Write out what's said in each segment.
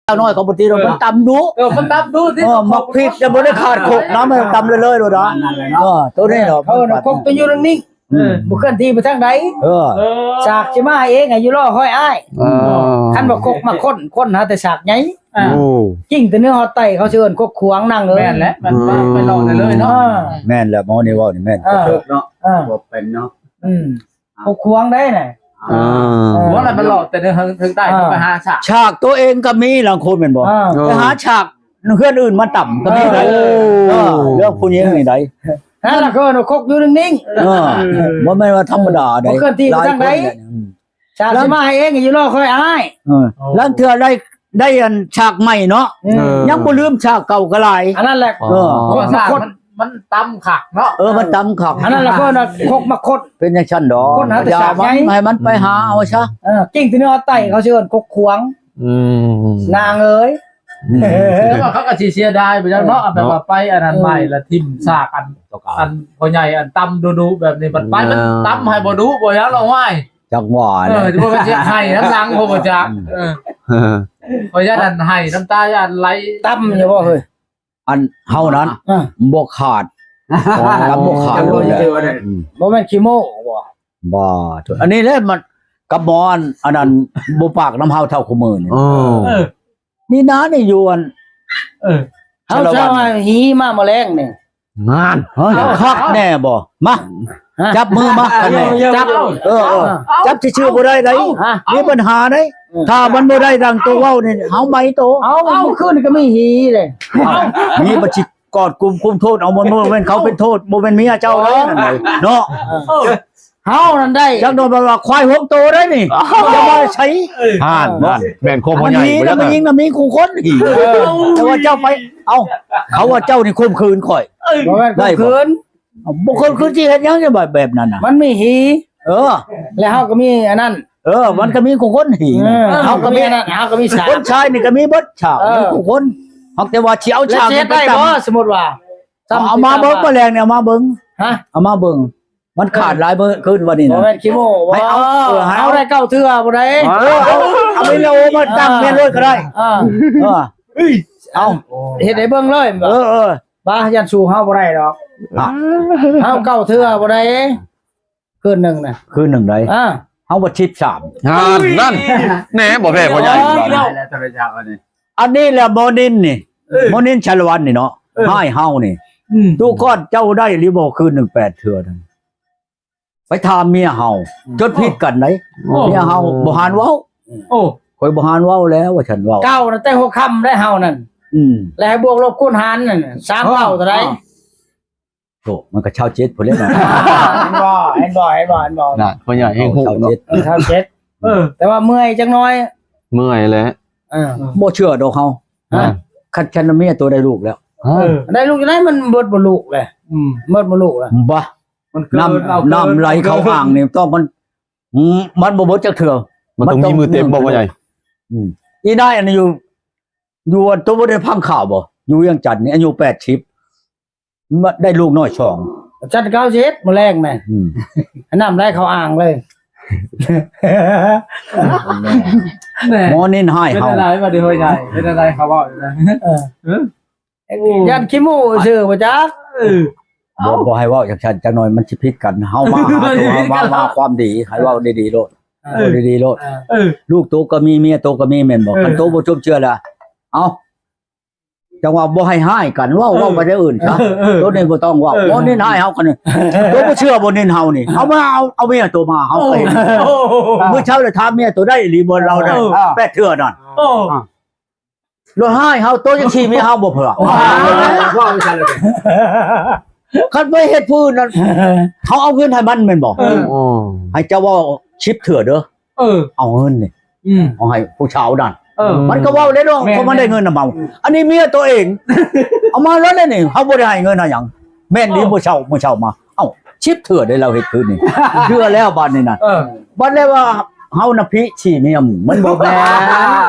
ສາວນ້ອຍເຂົາບໍ່ຕິດດອກ ເອີ ມັນຕຳດຸ ເອີ ມັນຕຳດຸຕິ ເອີ ໝາກພິກຈະບໍ່ໄດ້ຂາດຄົກນະ ມັນຕຳເລີຍໆໂລດນະ ເອີ ໂຕນີ້ດອກ ເອີ ເຂົານະ ຄົກໄປຢູ່ໜິ່ງໆ ເອີ ບໍ່ເຄື່ອນທີ່ໄປທາງໃດ ເອີ ສາກຊິມາໃຫ້ເອງ ໃຫ້ຢູ່ລໍຄອຍອ້າຍ ເອີ ຄັນວ່າຄົກມາຄົ້ນ ຄົ້ນຫາແຕ່ສາກໃຫຍ່ ໂອ້ ຈິງແຕ່ເໜືອຮອດໃຕ້ ເຂົາຊິເອີ້ນຄົກຂວາງນາງເອີຍ ແມ່ນແຫຼະ ມັນໄປເລາະໄດ້ເລີຍເນາະ ເອີ ແມ່ນແຫຼະ ໝໍນີ້ເວົ້ານີ້ແມ່ນ ເອີ ເນາະ ເອີ ບໍ່ເປັນເນາະ ອືມ ເຂົາຂວາງໄດ້ນະ ອ່າ ເອີ ວ່າລະໄປເລາະແຕ່ເທິງ ເທິງໃຕ້ ອ່າ ໄປຫາສາກ ສາກຕົວເອງກໍມີລາງຄົນແມ່ນບໍ່ ອ່າ ໄປຫາສາກເຮືອນອື່ນມາຕຳກໍມີໄດ໋ ເອີ ເອີ ເລື່ອງຜູ້ຍິງນີ້ໄດ໋ ນັ້ນລະເອີ້ນວ່າຄົກຢູ່ໜິ່ງໆ ເອີ ບໍ່ແມ່ນວ່າທຳມະດາໃດ໋ ບໍ່ເຄື່ອນທີ່ໄປທາງໃດ ຫຼາຍຄົນ ອືມ ສາກຊິມາໃຫ້ເອງ ຢູ່ລໍຄອຍອ້າຍ ເອີ ລາງເທື່ອໄດ້ ໄດ້ອັນສາກໃໝ່ເນາະ ອືມ ເອີ ຍັງບໍ່ລືມສາກເກົ່າກໍຫຼາຍ ອັນນັ້ນແຫຼະ ເອີ ເພາະວ່າສາກມັນ ມັນຕຳຄັກເນາະ ເອີ ມັນຕຳຄັກ ອັນນັ້ນລະເອີ້ນວ່າຄົກມາຄົ້ນ ເປັນຈັ່ງຊັ້ນດອກ ຄົ້ນຫາແຕ່ສາກໃຫຍ່ ຢ່າມັນ ໃຫ້ມັນໄປຫາເອົາຊະ ເອີ ຈິງແຕ່ເໜືອຮອດໃຕ້ ເຂົາຊິເອີ້ນຄົກຂວາງ ອືມ ນາງເອີຍ ອືມ ແຕ່ວ່າເຂົາກໍຊິເສຍດາຍໄປຈັກເນາະ ເອີ ແບບວ່າໄປອັນນັ້ນ ເອີ ໄປລະຖິ້ມສາກອັນ ອັນພໍ່ໃຫຍ່ອັນຕຳດຸໆແບບນີ້ ບັດໄປມັນ ເອີ ຕຳໃຫ້ບໍ່ດຸບໍ່ຫຍັງລະ ຫ້ວຍ ຈັກວ່າແຫຼະ ເອີ ບໍ່ແມ່ນຊິໄຫ້ນຳຫຼັງບໍ່ຈັກ ອືມ ເອີ ເອີ ຂ້ອຍຢ້ານອັນໄຫ້ນ້ຳຕາຢ້ານໄຫຼ ຕຳຢູ່ບໍ່ເຮີ້ຍ ອັນເຮົານັ້ນ ເອີ ບໍ່ຂາດ ຕຳບໍ່ຂາດເລີຍ ອືມ ບໍ່ແມ່ນຂີ້ໂມ້ບໍ່ ບໍ່ ອັນນີ້ແຫຼະມັນກັບໝໍອັນ ອັນນັ້ນບໍ່ປາກນຳເຮົາເທົ່າຄູ່ມື້ນີ້ ເອີ ເອີ ນີ້ນານີ້ຢູ່ອັນ ເອີ ເຮົາຊາວຫີມາມື້ແລງນີ້ ງານ ເອີ ຄັກແນ່ບໍ່ ມາ ຮະ ຈັບມືມາ ຄັນແນ່ ຈັບ ເອີ ເອີ ເອົາ ຈັບຊື່ໆບໍ່ໄດ້ໃດ໋ ເອົາ ມີບັນຫາໃດ໋ ເອີ ຖ້າມັນບໍ່ໄດ້ດັ່ງໂຕເວົ້ານີ້ ເຮົາໄໝໂຕ ເອົາ ເອົາ ມື້ຄືນກໍມີຫີເດ້ ເອົ້າ ມີບັດຊິກອດກຸ່ມຄຸມໂທດ ເອົາ ບໍ່ແມ່ນເຂົາເປັນໂທດ ບໍ່ແມ່ນເມຍເຈົ້າເດ້ ເອີ ນັ້ນເນາະ ເອີ ເຮົານັ້ນໄດ້ ຈັກໜ່ອຍວ່າຄວາຍຫົກໂຕໄດ້ນີ້ ຈະມາໃຊ້ ເອີ ຫັ້ນ ຫັ້ນ ແມ່ນຄວາມພໍ່ໃຫຍ່ ມັນມີນະ ມັນຍິງນະ ມີຄູ່ຄົນອີກ ເອີ ແຕ່ວ່າເຈົ້າໄປ ເອົ້າ ເຂົາວ່າເຈົ້ານີ້ຂົ່ມຂືນຂ້ອຍ ເອີ ບໍ່ແມ່ນຂົ່ມຂືນ ບໍ່ຄົນຄືຊິເຮັດຫຍັງແບບ ແບບນັ້ນນະ ມັນມີຫີ ເອີ ແລ້ວເຮົາກໍມີອັນນັ້ນ ເອີ ມັນກໍມີຄູ່ຄົນຫີ ເອີ ເຮົາກໍມີອັນນັ້ນ ເຮົາກໍມີສາກ ຄົນຊາຍນີ້ກໍມີເບິດສາກ ເອີ ມີຄູ່ຄົນ ຫາກແຕ່ວ່າຊິເອົາສາກໄດ້ບໍ່ ສົມມຸດວ່າ ເອົາມາເບິ່ງ ມື້ແລງນີ້ເອົາມາເບິ່ງ ຮະ ເອົາມາເບິ່ງ ມັນຂາດຫຼາຍມື້ຄືນວ່ານີ້ນະ ບໍ່ແມ່ນຂີ້ໂມ້ ໃຫ້ເອົາ ເອີ ໃຫ້ເອົາໄດ້ເກົ້າເທື່ອບໍ່ໄດ້ ເອີ ເອົາ ເອົາເມນໂອມາຕັ້ງແມ່ນໂລດກໍໄດ້ ເອີ ເອີ ເອົາ ເຮັດໃຫ້ເບິ່ງເລີຍ ເອີ ເອີ ວ່າຢ້ານສູ້ເຮົາບໍ່ໄດ້ດອກ ຮະ ເຮົາເກົ້າເທື່ອບໍ່ໄດ້ ຄືນໜຶ່ງນະ ຄືນໜຶ່ງໃດ ອ່າ ເຮົາວ່າສິບສາມ ນັ້ນ ນັ້ນ ແນ່ ບໍ່ແພ້ພໍ່ໃຫຍ່ ອັນນີ້ແຫຼະໝໍນິນນີ້ ເອີ ໝໍນິນ ຊາລະວັນນີ້ເນາະ ເອີ ຮ້າຍເຮົານີ້ ອືມ ຕູ້ກ້ອນເຈົ້າໄດ້ຫຼືບໍ່ ຄືນໜຶ່ງແປດເທື່ອນັ້ນ ໄປຖາມເມຍເຮົາ ອືມ ຈົນຜິດກັນໄດ໋ ໂອ້ ເມຍເຮົາບໍ່ຫານເວົ້າ ໂອ້ ຂ້ອຍບໍ່ຫານເວົ້າແລ້ວ ວ່າຊັ້ນເວົ້າ ເກົ້ານະ ແຕ່ຫົວຄ່ຳໄດ໋ເຮົານັ້ນ ອືມ ແລ້ວໃຫ້ບວກລົບຄູນຫານນັ້ນ ສາມເກົ້າເທົ່າໃດ ໂອ້ ມັນກໍຊາວເຈັດພຸ້ນແຫຼະເນາະ ເຫັນບໍ່ ເຫັນບໍ່ ເຫັນບໍ່ ເຫັນບໍ່ ນັ້ນ ພໍ່ໃຫຍ່ແຮ່ງຮູ້ເນາະ ຊາວເຈັດ ເອີ ຊາວເຈັດ ເອີ ແຕ່ວ່າເມື່ອຍຈັກໜ້ອຍ ເມື່ອຍແຫຼະ ເອີ ບໍ່ເຊື່ອດອກເຮົາ ຮະ ຄັນ ຄັນເມຍໂຕໄດ້ລູກແລ້ວ ຮະ ເອີ ໄດ້ລູກຈັ່ງໃດ ມັນເບິດບໍ່ລູກແຫຼະ ອືມ ເບິດບໍ່ລູກແຫຼະ ບໍ່ ມັນເກີນ ນ້ຳ ເອົາເກີນ ນ້ຳໄຫຼເຂົ້າອ່າງນີ້ຕ້ອງມັນ ອືມ ມັນບໍ່ເບິດຈັກເທື່ອ ມັນຕ້ອງມີມື້ເຕັມບໍ່ ພໍ່ໃຫຍ່ ອືມ ອີນາຍອັນນີ້ຢູ່ ຢູ່ອັນ ໂຕບໍ່ໄດ້ຟັງຂ່າວບໍ່ ຢູ່ວຽງຈັນນີ້ ອາຍຸແປດສິບ ມາໄດ້ລູກນ້ອຍສອງ ຈັດເກົ້າສິບມື້ແລງນະ ອືມ ນ້ຳໄຫຼເຂົ້າອ່າງເລີຍ ແມ່ ໝໍນິນຮ້າຍເຮົາ ເປັນອະໄລບັດນີ້ ພໍ່ໃຫຍ່ ເປັນອະໄລເຂົາເວົ້າຢູ່ນະ ເອີ ເອີ ໂອ້ ຢ້ານຂີ້ໂມ້ຊື່ບໍ່ຈັກ ເອີ ບໍ່ ບໍ່ໃຫ້ເວົ້າຈັ່ງຊັ້ນ ຈັກໜ້ອຍມັນຊິຜິດກັນ ເຮົາມາຫາໂຕ ເຮົາມາ ມາຄວາມດີ ໃຫ້ເວົ້າດີໆໂລດ ເອີ ເວົ້າດີໆໂລດ ເອີ ລູກໂຕກໍມີ ເມຍໂຕກໍມີ ແມ່ນບໍ່ ເອີ ຄັນໂຕບໍ່ຊົມເຊື່ອລະ ເອົ້າ ຈັ່ງວ່າບໍ່ໃຫ້ຮ້າຍກັນ ເວົ້າ ເອີ ເວົ້າໄປແນວອື່ນຊະ ເອີ ເອີ ໂຕນີ້ບໍ່ຕ້ອງເວົ້າ ເອີ ບໍ່ເນັ້ນຮ້າຍເຮົາກັນ ໂຕບໍ່ເຊື່ອບໍ່ເນັ້ນເຮົານີ້ ເອົາມາ ເອົາ ເອົາເມຍໂຕມາ ເຮົາ ໂອ້ ໄປ ໂອ້ ມື້ເຊົ້າລະຖາມເມຍໂຕໄດ້ອີ່ຫຼີບໍ່ ລາວໄດ້ ເອີ ແປດເທື່ອນັ້ນ ໂອ້ ລະຮ້າຍເຮົາ ໂຕຍັງຂີ້ເມຍເຮົາບໍ່ເຜື່ອ ເວົ້າຈັ່ງຊັ້ນເລີຍ ຄັນໄປເຮັດຜູ້ອື່ນນັ້ນ ເຮົາເອົາເງິນໃຫ້ມັນແມ່ນບໍ່ ເອີ ໃຫ້ເຈົ້າເວົ້າສິບເທື່ອເດີ ເອີ ເອົາເງິນນີ້ ອືມ ເອົາໃຫ້ຜູ້ສາວນັ້ນ ເອີ ມັນກໍເວົ້າໄດ້ດອກ ແມ່ນ ເພາະມັນໄດ້ເງິນນຳເຮົາ ອືມ ອັນນີ້ເມຍໂຕເອງ ເອົາມາແລ້ວນີ້ ເຮົາບໍ່ໄດ້ໃຫ້ເງິນໃຫ້ຫຍັງ ແມ່ນດີ ເອີ ມື້ເຊົ້າ ມື້ເຊົ້າມາ ເອົ້າ ສິບເທື່ອເດ້ລາວເຮັດຄືນນີ້ ເທື່ອແລ້ວບາດນີ້ນະ ເອີ ບາດແລ້ວວ່າເຮົານະພິຂີ້ເມຍ ມັນບໍ່ແມ່ນ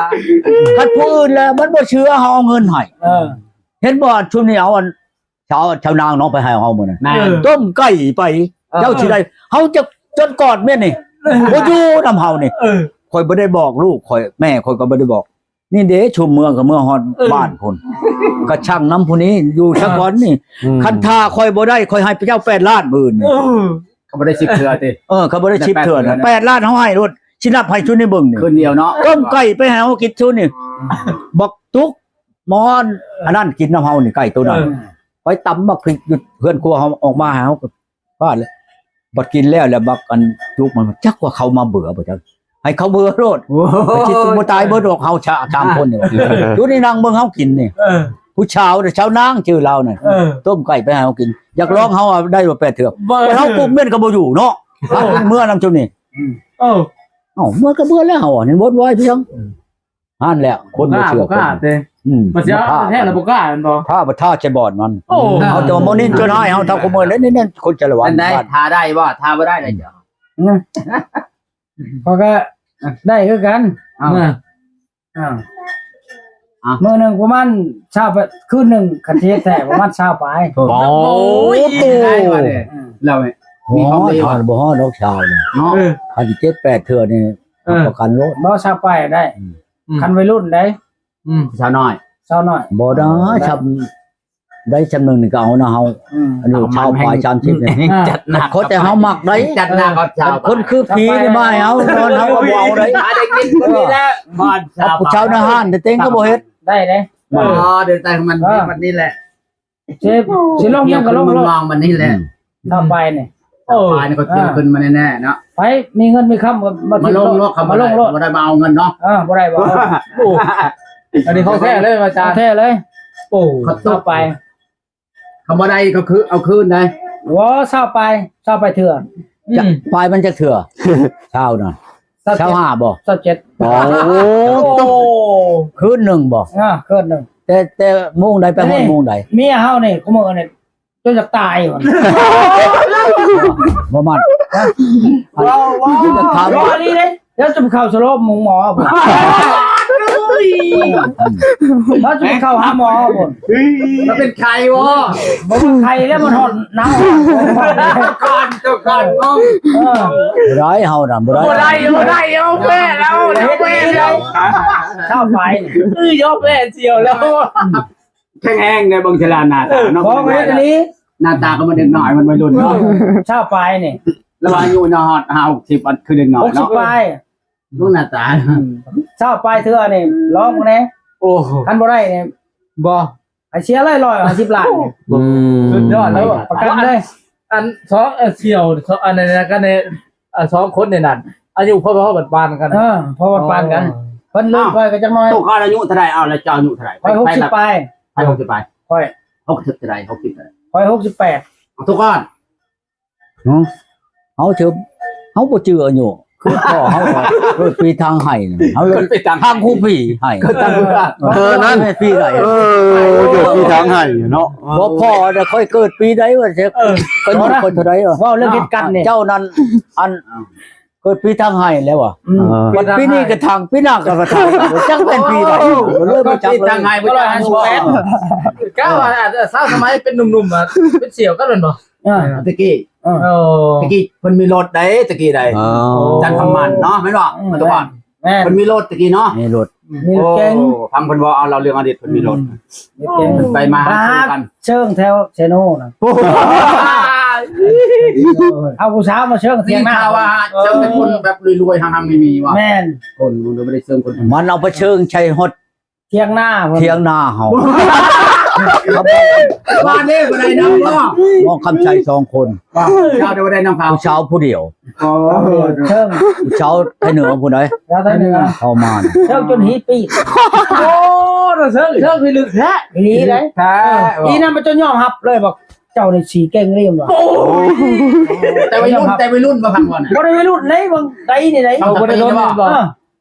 ຄັນຜູ້ອື່ນແລ້ວມັນບໍ່ເຊື່ອ ເຮົາເອົາເງິນໃຫ້ ເອີ ເຫັນບໍ່ ຊຸມນີ້ເອົາອັນ ຊາວ ຊາວນາງເນາະ ໄປໃຫ້ເຮົາມື້ນັ້ນ ແມ່ນ ຕົ້ມໄກ່ໄປ ເອີ ເຈົ້າຊິໄດ້ ເຮົາຈະຈົນກອດເມຍນີ້ ເອີ ບໍ່ຢູ່ນຳເຮົານີ້ ເອີ ຂ້ອຍບໍ່ໄດ້ບອກລູກຂ້ອຍ ແມ່ຂ້ອຍກໍບໍ່ໄດ້ບອກ ນີ້ເດ້ ຊຸມເມືອກໍເມືອຮອດ ເອີ ບ້ານພຸ້ນ ກໍຊ່າງນຳຜູ້ນີ້ຢູ່ສາກ່ອນນີ້. ອືມ ຄັນຖ້າຂ້ອຍບໍ່ໄດ້ ຂ້ອຍໃຫ້ພະເຈົ້າແປດລ້ານມື້ອື່ນນີ້. ເອີ ເຂົາບໍ່ໄດ້ສິບເທື່ອຕິ? ເອີ ເຂົາບໍ່ໄດ້ສິບເທື່ອນະ ແປດລ້ານເຮົາໃຫ້ໂລດ ຊິນັບໃຫ້ຊຸມນີ້ເບິ່ງນີ້ ຄືນດຽວເນາະ ຕົ້ມໄກ່ໄປໃຫ້ເຮົາກິນຊຸມນີ້. ອືມ ບັກຕຸກ ໝອນ ອັນນັ້ນກິນນຳເຮົານີ້ ໄກ່ໂຕນັ້ນ. ເອີ ໄປຕຳບັກພິກຢູ່ເຮືອນຄົວເຮົາ ອອກມາໃຫ້ເຮົາກໍ ພາດແລ້ວ ບັດກິນແລ້ວ ແລ້ວບັກອັນຈຸກມັນ ຈັກວ່າເຂົາມາເບື່ອບໍ່ຈັກ ໃຫ້ເຂົາເບື່ອໂລດ. ໂອ້ຍ ຊິບໍ່ຕາຍເບິດດອກເຮົາສາມຄົນນີ້. ຢູ່ນີ້ນັ່ງເບິ່ງເຮົາກິນນີ້. ເອີ ຜູ້ຊາວ ຊາວນາງຊື່ລາວນັ້ນ ເອີ ຕົ້ມໄກ່ໄປໃຫ້ເຮົາກິນ. ຢາກລອງເຮົາໄດ້ບໍ່ແປດເທື່ອ ບໍ່ ເຮົາກຸ້ມເມັນກໍບໍ່ຢູ່ເນາະ. ໂອ້ ເມືອນຳຊຸມນີ້. ອືມ ເອີ ເອົ້າ ເມືອກໍເບື່ອແລ້ວ ເຮົານີ້ວົນວາຍພຽງ. ອືມ ຫັ້ນແຫຼະ ຄົນບໍ່ເຊື່ອ ບໍ່ກ້າ ບໍ່ກ້າເດ້. ອືມ ບໍ່ເຊື່ອ ບໍ່ກ້າ ແທ້ລະບໍ່ກ້າແມ່ນບໍ່? ຖ້າບໍ່ ຖ້າຈະບອດມັນ. ໂອ້ ເຮົາແຕ່ວ່າບໍ່ນິນຈົນຮ້າຍເຮົາເທົ່າຄຸມື້ນີ້ ນີ້ຄົນຈະລະວັນ. ອັນໃດ ຖ້າໄດ້ບໍ່? ຖ້າບໍ່ໄດ້ລະ ອືມ ເຈົ້າ ຂ້ອຍກໍໄດ້ຄືກັນ. ເອົາ ເອີ ອ່າ ອ່າ ມື້ໜຶ່ງປະມານຊາວປາຍ ຄືນໜຶ່ງ ຄັນຊິເຮັດແທ້ປະມານຊາວປາຍ. ໂອ້ຍ ໂອ້ຍ ໄດ້ວ່າເດ້. ອືມ ແລ້ວມີຄວາມດີວ່າ ບໍ່ຮອດດອກຊາວນີ້ເນາະ. ເອີ ຄັນເຈັດແປດເທື່ອນີ້ ເອີ ຮັບປະກັນໂລດ. ບໍ່ ຊາວປາຍໄດ້. ອືມ ອືມ ຄັນໄວລຸ້ນໄດ໋. ອືມ ຊາວນ້ອຍ ຊາວນ້ອຍ ບໍ່ໄດ້ ບໍ່ໄດ້ ຊຳ ໄດ້ຊຳໜຶ່ງນີ້ກໍເອົານະເຮົາ. ອືມ ອາຍຸຊາວປາຍ ສາມສິບນີ້ ຈັດໜັກ ຂໍແຕ່ເຮົາມັກໄດ໋. ຈັດໜັກ ຄົນຄືຜີນີ້ມາໃຫ້ເຮົານອນ ເຮົາກໍບໍ່ເອົາໄດ໋. ມາໄດ້ກິນຄົນນີ້ແຫຼະ ບ້ານຊາວ ຜູ້ຊາວນາຮ້ານແຕ່ເຕັງກໍບໍ່ເຮັດ ໄດ້ເດ້. ອໍ ເດີນໃຕ້ຂອງມັນ ເອີ ບັດນີ້ແຫຼະ. ຊິ ຊິລົງຫຍັງກໍລົງໂລດ ມັນນີ້ແຫຼະ. ອືມ ຊາວປາຍນີ້ ໂອ້ ຊາວປາຍນີ້ກໍເທີຂຶ້ນມາແນ່ໆເນາະ. ໃຜມີເງິນມີຄຳກໍມາ ມາລົງໂລດ ມາລົງໂລດ ບໍ່ໄດ້ມາເອົາເງິນເນາະ. ເອີ ບໍ່ໄດ້ ບໍ່ເອົາ. ໂອ້ ອັນນີ້ຂອງແທ້ເລີຍອາຈານ ຂອງແທ້ເລີຍ. ໂອ້ ຊາວປາຍ ຄຳບໍ່ໄດ້ກໍຄືເອົາຄືນໄດ໋. ໂອ້ ຊາວປາຍ ຊາວປາຍເທື່ອ. ອືມ ປາຍມັນຈັກເທື່ອ? ຊາວນະ ຊາວເຈັດ ຊາວຫ້າບໍ່? ຊາວເຈັດ. ໂອ້ ຄືນໜຶ່ງບໍ່? ອ່າ ຄືນໜຶ່ງ. ແຕ່ ແຕ່ໂມງໃດໄປຮອດໂມງໃດ? ເມຍເຮົານີ້ ຄຸມື້ນີ້ ຈົນຢາກຕາຍ. ບໍ່ມັນ ເວົ້າ ເວົ້າ ເວົ້າ ເວົ້າອີ່ຫຼີເດ້. ແລ້ວຈະໄປເຂົ້າສະໂລບໂຮງໝໍພຸ້ນ ເຮົາຈະໄປເຂົ້າຫາໝໍພຸ້ນ. ເຮົຍ ມັນເປັນໄຂ້ບໍ່? ບໍ່ແມ່ນໄຂ້ແລ້ວ ມັນຮ້ອນໜາວ. ກ່ອນ ກ່ອນ ເອີ ບໍ່ໄດ້ເຮົານະ ບໍ່ໄດ້ ບໍ່ໄດ້ ບໍ່ໄດ້. ເຮົາແພ້ແລ້ວ ເຮົາແພ້ແລ້ວ. ຊາວປາຍນີ້ ເອີ ຍອມແພ້ສ່ຽວແລ້ວ. ແຂງແຮງເດ້ ເບິ່ງສະຫຼາໜ້າຕາເນາະ. ເອີ ຂອງເຮັດອີ່ຫຼີ ໜ້າຕາກໍມັນເດັກນ້ອຍ ມັນໄວລຸ້ນເນາະ. ເອີ ຊາວປາຍນີ້ ລະວ່າອາຍຸນະຮອດຫ້າຫົກສິບ ອັນຄືເດັກນ້ອຍເນາະ ຫົກສິບປາຍ. ເບິ່ງໜ້າຕາ ອືມ ຊາວປາຍເທື່ອນີ້ ລອງເບິ່ງແດ່. ໂອ້ ຄັນບໍ່ໄດ້ນີ້ ບໍ່ ໃຫ້ເສຍເລີຍ ຮ້ອຍຫ້າສິບລ້ານ. ອືມ ສຸດຍອດແລ້ວ ປະກັນເລີຍ. ອັນສອງ ເອີ ສ່ຽວ ອັນນັ້ນນະ ກັນນີ້ ເອີ ສອງຄົນນີ້ນັ້ນ ອາຍຸພໍໆປານໆກັນ. ເອີ ພໍໆປານກັນ. ອໍ ເພິ່ນລຸ້ນຂ້ອຍກໍຈັກໜ້ອຍ. ໂຕຂ້ອຍອາຍຸເທົ່າໃດ? ເອົາ ແລ້ວເຈົ້າອາຍຸເທົ່າໃດ? ຂ້ອຍຫົກສິບປາຍ. ໃຜຫົກສິບປາຍ? ຂ້ອຍ ຫົກສິບເທົ່າໃດ? ຫົກສິບເທົ່າໃດ? ຂ້ອຍຫົກສິບແປດ. ທຸກຄົນ ເນາະ ເຮົາເຊີ ເຮົາບໍ່ຈື່ອາຍຸ ຄືພໍ່ເຮົາ ເກີດປີທາງໄຮ່ ເຮົາເກີດປີທາງ ທາງຄູຜີໄຮ່ ເກີດທາງ ເອີ ນັ້ນແມ່ນປີໃດ? ເອີ ເກີດປີທາງໄຮ່ເນາະ. ບໍ່ ພໍ່ນະ ຂ້ອຍເກີດປີໃດວະ? ເອີ ຂ້ອຍ ຂ້ອຍເທົ່າໃດວະ? ເວົ້າເລື່ອງເຮັດກັນນີ້ ເຈົ້ານັ້ນ ອັນ ເກີດປີທາງໄຮ່ແລ້ວວະ? ອືມ ເອີ ປີນີ້ກະທາງ ປີໜ້າກະທາງ ຈັກແມ່ນປີໃດ ເລີຍບໍ່ຈັກເລີຍ. ທາງໄຮ່ບໍ່ຈັກ ຮ້ອຍຫ້າສິບແປດ ກະວ່າສາວສະໄໝເປັນໜຸ່ມໆ ເປັນສ່ຽວກັນແມ່ນບໍ່? ອ່າ ແຕ່ກີ້ ເອີ ແຕ່ກີ້ເພິ່ນມີລົດໃດ ແຕ່ກີ້ໃດ ອໍ ຈັນຄຳໝັ້ນເນາະ ແມ່ນບໍ່? ອືມ ເມື່ອກ່ອນ ແມ່ນ ເພິ່ນມີລົດແຕ່ກີ້ເນາະ ມີລົດ ມີລົດເກັ່ງ. ໂອ້ ຟັງເພິ່ນເວົ້າ ເອົາເລົ່າເລື່ອງອະດີດ ເພິ່ນມີລົດ ອືມ ເກັ່ງ ໄປມາຫາສູ່ກັນ ເຊີງແຖວເຊໂນນະ. ໂອ້ ເອົາຜູ້ສາວມາເຊີງຖຽງນາ ໄດ້ຍິນຂ່າວວ່າເຊີງແຕ່ຄົນແບບລວຍໆ ຮັ່ງໆ ມີໆ ວ່າ ແມ່ນ ຄົນບໍ່ໄດ້ເຊີງຄົນ ມັນເອົາໄປເຊີງໃສ່ຮອດ ຖຽງນາ ຖຽງນາເຮົາ ວ່າເດ້ບໍ່ໄດ້ນຳບໍ່? ມອງຄຳໄຊສອງຄົນ ວ່າເຈົ້າໄດ້ບໍ່ໄດ້ນຳເຂົາ ຜູ້ສາວຜູ້ດຽວ. ອໍ ເຊີງ ຜູ້ສາວໄທເໜືອຜູ້ໃດ? ສາວໄທເໜືອ ເຂົ້າມາເຊີງຈົນຫີປີກ. ໂອ້ ເຊີງ ເຊີງຄືລຶກແທ້ ອີ່ຫຼີເດ້ ອີ່ນັ້ນມັນຈົນຍອມຮັບເລີຍວ່າເຈົ້ານີ້ສີເກັ່ງເລີຍວ່າ. ໂອ້ຍ ແຕ່ໄວລຸ້ນ ແຕ່ໄວລຸ້ນບໍ່ພັງບໍ່ນະ ບໍ່ໄດ້ໄວລຸ້ນເດ້ ເບິ່ງໄດນີ້ໄດ ເອົາບໍ່ໄດ້ດົນບໍ່?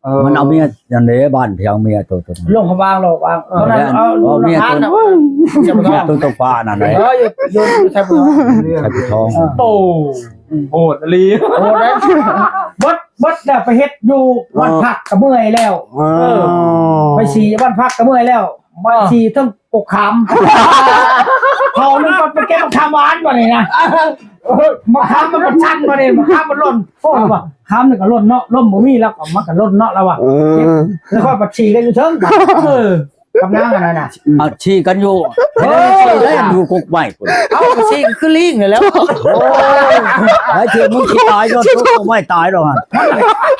ເອີ ມັນເອົາເມຍນັ້ນເດ້ ບ້ານພຽງເມຍໂຕ ໂຕ ລົງຂະບາງ ລົງຂະບາງ ເອີ ເທົ່ານັ້ນ ເອົາເມຍໂຕ ເມຍໂຕຟ້ານັ້ນເດ້ ເອີ ຢູ່ ຢູ່ ຢູ່ໄຊພູທອງ ໄຊພູທອງ. ໂອ້ ໂຫດອີ່ຫຼີ ໂຫດເດ້ ເບິດ ເບິດແລ້ວໄປເຮັດຢູ່ບ້ານພັກກະເມື່ອຍແລ້ວ ເອີ ໄປສີບ້ານພັກກະເມື່ອຍແລ້ວ ໄປສີເທິງ ກົກຂາມ ເຂົານັ້ນກໍໄປເກັບໝາກຂາມຫວານບັດນີ້ນະ ເອີ ໝາກຂາມມັນກໍຊັນບັດນີ້ ໝາກຂາມມັນຫຼົ່ນ ໂອ້ ວ່າ ຂາມນີ້ກໍຫຼົ່ນເນາະ ລົມບໍ່ມີ ແລ້ວກໍມັນກໍຫຼົ່ນເນາະ ລາວວ່າ ເອີ ແລ້ວກໍໄປສີ້ກັນຢູ່ເທິງ ເອີ ກັບນາງອັນນັ້ນນະ ອືມ ອ່ະ ສີ້ກັນຢູ່ ເອີ ຢູ່ກົກໄມ້ພຸ້ນ ເອົ້າ ກໍສີ້ຄືລີງນັ້ນແຫຼະ ໂອ້ຍ ຫຼາຍເທື່ອມຶງຊິຕາຍເນາະ ຕົກກົກໄມ້ຕາຍດອກຫັ້ນ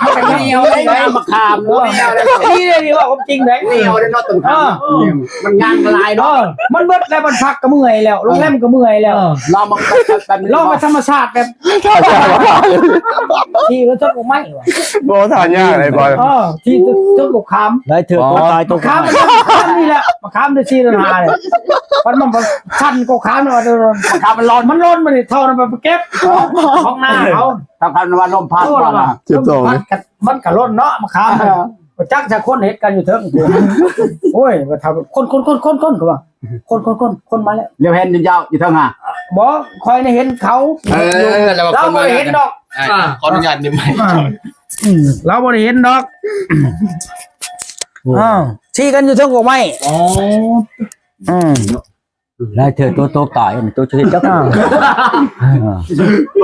ມັນກໍໜຽວເດ້ ໝາກຂາມ ໜຽວເດ້ ນີ້ເດ້ ນີ້ເວົ້າຄວາມຈິງເດ້ ໜຽວເດ້ເນາະ ຕົ້ນຂາມ ເອີ ມັນຍ່າງຫຼາຍເນາະ ເອີ ມັນເບິດແລ້ວ ມັນພັກກໍເມື່ອຍແລ້ວ ໂຮງແຮມກໍເມື່ອຍແລ້ວ ເອີ ລອງມາ ລອງໄປທຳມະຊາດແບບ ທີ່ກໍຕົ້ນກົກໄມ້ວ່າ ບໍ່ທ່າຍາກເລີຍ ເອີ ທີ່ຕົ້ນກົກຂາມ ຫຼາຍເທື່ອຕົກຕາຍຕົກ ໝາກຂາມນີ້ແຫຼະ ໝາກຂາມໄດ້ສີ່ເດືອນຫ້າເລີຍ ມັນ ມັນ ມັນຊັນກົກຂາມ ໝາກຂາມມັນຫຼອນ ມັນຫຼອນ ມັນເທົ່ານັ້ນໄປເກັບຂອງນາເຂົາ ຖ້າຄັນວ່າລົມພັດ ເອີ ວ່ານະ ເຈັບທ້ອງ ມັນກໍ ມັນກໍຫຼົ່ນເນາະ ໝາກຂາມ ເອີ ບໍ່ຈັກຈະຄົນເຮັດກັນຢູ່ເທິງ ໂອ້ຍ ວ່າຖ້າຄົນ ຄົນ ຄົນ ຄົນ ຄົນ ກໍວ່າ ຄົນ ຄົນ ຄົນ ຄົນມາແລ້ວ ລາວເຫັນຢູ່ເຈົ້າ ຢູ່ເທິງຫາ ບໍ່ ຂ້ອຍໄດ້ເຫັນເຂົາ ເອີ ລາວບໍ່ໄດ້ເຫັນດອກ ອ່າ ຂໍອະນຸຍາດນີ້ໄໝ ອ່າ ອືມ ລາວບໍ່ໄດ້ເຫັນດອກ ໂອ້ ອ້າວ ຊີ້ກັນຢູ່ເທິງກົກໄມ້ ອໍ ອືມ ຫຼາຍເທື່ອຕົວໂຕກາຍ ຕົວຊິເຮັດຈັກ ອ່າ ອ່າ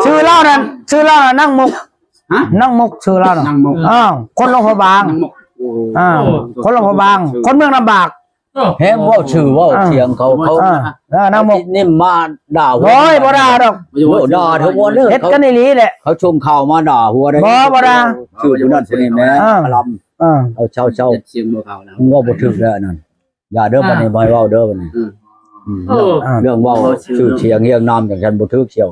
ຊື່ລາວນັ້ນ ຊື່ລາວນັ້ນນາງມົກ ຮະ ນາງມົກ ຊື່ລາວນັ້ນ ນາງມົກ ອ້າວ ຄົນຫຼວງພະບາງ ນາງມົກ ໂອ້ ອ່າ ຄົນຫຼວງພະບາງ ຄົນເມືອງນ້ຳບາກ ແຮງເວົ້າຊື່ເວົ້າສຽງເຂົາ ເຂົາ ເອີ ເອີ ນາງມົກ ນີ້ມາດ່າຫົວ ໂອ້ຍ ບໍ່ດ່າດອກ ໂອ້ ດ່າເຖິງຫົວເລີຍ ເຮັດກັນອີ່ຫຼີແຫຼະ ເຂົາສົ່ງຂ່າວມາດ່າຫົວໄດ໋ ບໍ່ ບໍ່ດ່າ ຊື່ຜູ້ນັ້ນຜູ້ນີ້ແມ່ ເອີ ອາລຳ ເອີ ເອົາເຊົາໆ ສຽງບໍ່ເຂົ້າແລ້ວ ເວົ້າບໍ່ຖືກແລ້ວອັນນັ້ນ ຢ່າເດີ ອ່າ ບັດນີ້ບໍ່ໃຫ້ເວົ້າເດີບັດນີ້ ອືມ ອືມ ເອີ ເລື່ອງເວົ້າຊື່ສຽງຮຽງນາມຈັ່ງຊັ້ນບໍ່ຖືກສ່ຽວ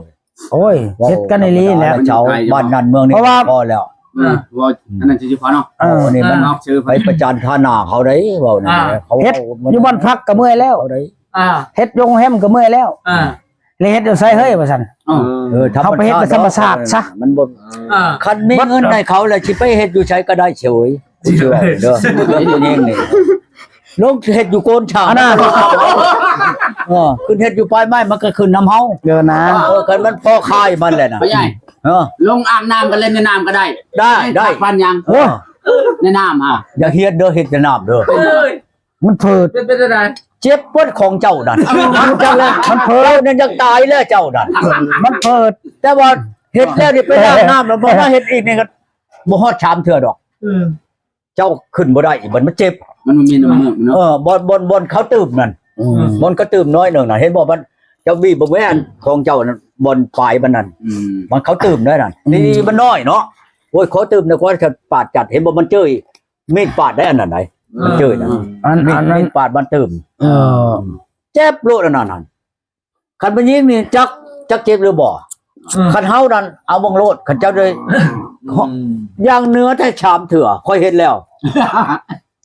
ໂອ້ຍ ເວົ້າ ເຮັດກັນອີ່ຫຼີແຫຼະ ເຈົ້າບ້ານນັ້ນເມືອງນີ້ ເພາະວ່າ ພໍແລ້ວ ອ່າ ເວົ້າອັນນັ້ນຊື່ໆ ພໍເນາະ ເອີ ອັນນີ້ມັນ ອ່າ ໄປປະຈານທ່າໜ້າເຂົາໄດ໋ ເວົ້ານັ້ນ ອ່າ ເຂົາເຮັດຢູ່ບ້ານພັກກໍເມື່ອຍແລ້ວ ເຂົາໄດ້ ອ່າ ເຮັດໂຮງແຮມກໍເມື່ອຍແລ້ວ ອ່າ ແລ້ວເຮັດຢູ່ໃສເຮີ້ຍ ວ່າຊັ້ນ ເອີ ເຮົາໄປເຮັດໃນທຳມະຊາດຊະ ມັນບໍ່ ອ່າ ຄັນມີເງິນໃຫ້ເຂົາແລ້ວ ຊິໄປເຮັດຢູ່ໃສກໍໄດ້ເຊີຍ ເຊື່ອເດີ ເລື່ອງຜູ້ຍິງນີ້ ລົງເຮັດຢູ່ໂກນຊ້າງ ອັນນັ້ນ ເອີ ຂຶ້ນເຮັດຢູ່ປາຍໄມ້ ມັນກໍຂຶ້ນນຳເຮົາ ເດີນະ ເອີ ຄັນມັນພໍຂາຍມັນແຫຼະນະ ພໍ່ໃຫຍ່ ເອີ ລົງອາບນ້ຳກໍເຫຼັ້ນໃນນ້ຳກໍໄດ້ ໄດ້ ໄດ້ ປານຫຍັງ ໂອ້ ໃນນ້ຳຫາ ຢ່າເຮັດເດີ ເຮັດໃນນ້ຳເດີ ເອີຍ ມັນເພີດ ເປັນ ເປັນຈັ່ງໃດ ເຈັບເບິດຂອງເຈົ້ານັ້ນ ມັນຈັກແລ້ວ ມັນເພີດ ເຈົ້ານັ້ນຢາກຕາຍແລ້ວເຈົ້ານັ້ນ ມັນເພີດ ແຕ່ວ່າເຮັດແລ້ວນີ້ໄປລ້າງນ້ຳ ແລ້ວບໍ່ມາເຮັດອີກນີ້ກໍບໍ່ຮອດສາມເທື່ອດອກ ເອີ ເຈົ້າຂຶ້ນບໍ່ໄດ້ອີກ ມັນ ມັນເຈັບ ມັນບໍ່ມີນ້ຳເມືອກເນາະ ເອີ ບ່ອນ ບ່ອນ ບ່ອນເຂົາຕື່ມນັ້ນ ອືມ ບ່ອນເຂົາຕື່ມໜ້ອຍໜຶ່ງນະ ເຫັນບໍ່ ມັນ ເຈົ້າບີບເບິ່ງແມ່ນຂອງເຈົ້ານັ້ນ ບ່ອນປາຍມັນນັ້ນ ອືມ ມັນເຂົາຕື່ມໄດ້ນັ້ນ ອືມ ນີ້ມັນນ້ອຍເນາະ ໂອ້ຍ ຂໍຕື່ມແດ່ ຂໍປາດຈັດ ເຫັນບໍ່ ມັນເຈີອີກ ມີດປາດໄດ້ອັນນັ້ນໃດ ເອີ ມັນເຈີນະ ອັນ ມີດ ອັນນັ້ນ ມີດປາດມັນຕື່ມ ເອີ ເຈັບໂລດອັນນັ້ນຫັ້ນ ຄັນຜູ້ຍິງນີ້ຈັກ ຈັກເຈັບຫຼືບໍ່ ເອີ ຄັນເຮົານັ້ນເອົາເບິ່ງໂລດ ຄັນເຈົ້າໄດ້ ອືມ ຢ່າງເໜືອແທ້ສາມເທື່ອ ຂ້ອຍເຮັດແລ້ວ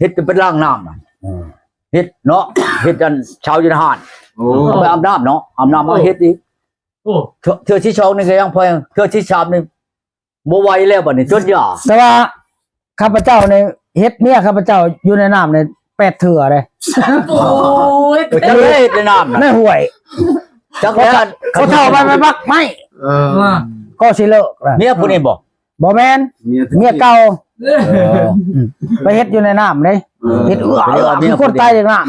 ເຮັດເປັນລ້າງນ້ຳ ເອີ ເຮັດເນາະ ເຮັດອັນຊາວຢູ່ໃນຮ້ານ ໂອ້ ເອົາໄປອາບນ້ຳເນາະ ອາບນ້ຳມາເຮັດອີກ ໂອ້ ເທື່ອ ເທື່ອທີສອງນີ້ກໍຍັງພໍ ເທື່ອທີສາມນີ້ ບໍ່ໄຫວແລ້ວບັດນີ້ ຈົນຢາ ແຕ່ວ່າຂ້າພະເຈົ້ານີ້ເຮັດເມຍຂ້າພະເຈົ້າຢູ່ໃນນ້ຳນີ້ແປດເທື່ອເດ້ ໂອ້ຍ ເຈົ້າເຮັດໃນນ້ຳນະ ໃນຫ້ວຍ ຈັກແລ້ວ ເຂົາເຖົ້າໄປ ໄປບັກໄມ້ ເອີ ກໍຊິເລີກລະ ເມຍຜູ້ນີ້ບໍ່ ບໍ່ແມ່ນ ເມຍ ເມຍເກົ່າ ເອີ ອືມ ໄປເຮັດຢູ່ໃນນ້ຳເດ້ ເອີ ເຮັດເອື້ອ ເອື້ອ ຄືຄົນຕາຍໃນນ້ຳ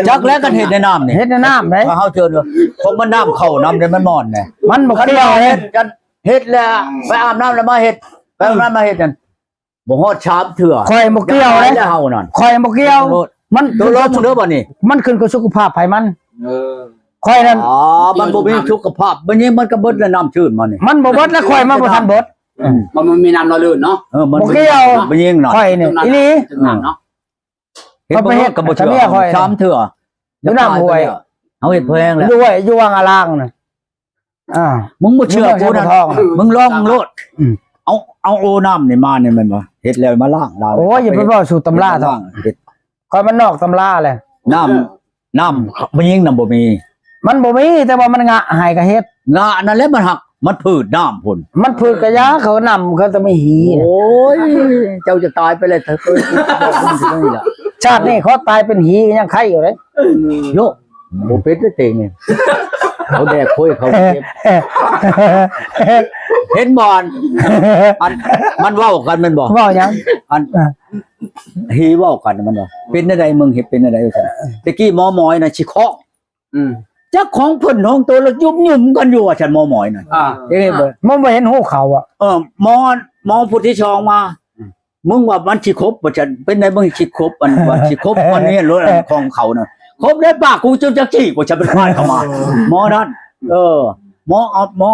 ຈັກແລ້ວ ຄັນເຮັດໃນນ້ຳນີ້ ເຮັດໃນນ້ຳເດ້ ເຮົາເຈີ ຂອງມັນນ້ຳເຂົ້ານຳເດ້ ມັນມ່ອນເດ້ ມັນບໍ່ກ່ຽວເດ້ ເຮັດແລ້ວໄປອາບນ້ຳແລ້ວມາເຮັດ ໄປອາບນ້ຳມາເຮັດນັ້ນ ບໍ່ຮອດສາມເທື່ອ ຂ້ອຍບໍ່ກ່ຽວເດ້ ເຮົານັ້ນ ຂ້ອຍບໍ່ກ່ຽວ ມັນ ຕົກລົງເດີບັດນີ້ ມັນຂຶ້ນກັບສຸຂະພາບໃຜມັນ ເອີ ຂ້ອຍນັ້ນ ອໍ ມັນບໍ່ມີສຸຂະພາບ ບັດນີ້ມັນກໍເບິດແລ້ວ ນ້ຳຊື່ນມານີ້ ມັນບໍ່ເບິດແລ້ວ ຂ້ອຍມັນບໍ່ທັນເບິດ ອືມ ມັນ ມັນມີນ້ຳຫຼໍ່ລື່ນເນາະ ເອີ ມັນບໍ່ກ່ຽວ ຜູ້ຍິງນະ ຂ້ອຍນີ້ອີ່ຫຼີ ເອີ ເນາະ ເຮັດບໍ່ເຮັດກໍບໍ່ເຊື່ອ ສາມເທື່ອ ຢູ່ນ້ຳຫ້ວຍ ເຮົາເຮັດພໍແຮງແລ້ວ ຢູ່ຫ້ວຍ ຢູ່ວັງອາລາງນະ ອ່າ ມຶງບໍ່ເຊື່ອກູນັ້ນ ມຶງລອງໂລດ ອືມ ເອົາ ເອົາໂອນ້ຳນີ້ມານີ້ແມ່ນບໍ່ ເຮັດແລ້ວມາລ້າງ ລ້າງ ໂອ້ຍ ຢ່າໄປເວົ້າສູ່ຕຳລາເຖາະ ຂ້ອຍມັນນອກຕຳລາແຫຼະ ນ້ຳ ນ້ຳຜູ້ຍິງນະບໍ່ມີ ມັນບໍ່ມີ ແຕ່ວ່າມັນງະໃຫ້ກະເຮັດ ງະນັ້ນແຫຼະ ມັນຫັກ ມັນຜືດນ້ຳພຸ້ນ ມັນຜືດກະຢາ ເຂົານຳ ເຂົາຈະມີຫີ ໂອ້ຍ ເຈົ້າຈະຕາຍໄປແລ້ວ ຊາດນີ້ຂໍຕາຍເປັນຫີຍັງໄຄຢູ່ເດ້ ໂຍ ບໍ່ເປັນເດ້ເຕັງນີ້ ເຂົາແດກໂຄຍເຂົາເຈັບ ເຫັນບໍ່ ອັນ ອັນ ມັນເວົ້າກັນແມ່ນບໍ່ ເວົ້າຫຍັງ ອັນ ອ່າ ຮີເວົ້າກັນ ມັນວ່າ ເປັນແນວໃດ ມຶງເຮັດເປັນແນວໃດ ວ່າຊັ້ນ. ແຕ່ກີ້ໝໍໝອຍນະຊິເຄາະ ອືມ ຈັກຂອງເພິ່ນຂອງໂຕ ແລ້ວຍຸບຍຸມກັນຢູ່ ວ່າຊັ້ນ ໝໍໝອຍນະ. ອ່າ ເອີ ມັນບໍ່ເຫັນຮູເຂົາອະ. ເອີ ໝໍ ໝໍຜູ້ທີສອງມາ ອືມ ມຶງວ່າມັນຊິຄົບ ວ່າຊັ້ນ. ເປັນໃດ ມຶງຊິຄົບ ອັນວ່າຊິຄົບ ມັນເຫັນໂລດ ອັນຂອງເຂົານະ ຄົບໄດ້ປາກກູຈົນຈັກຈີກ ວ່າຊັ້ນ ເປັນຄວາຍເຂົ້າມາ. ເອີ ໝໍນັ້ນ ເອີ ໝໍ ໝໍ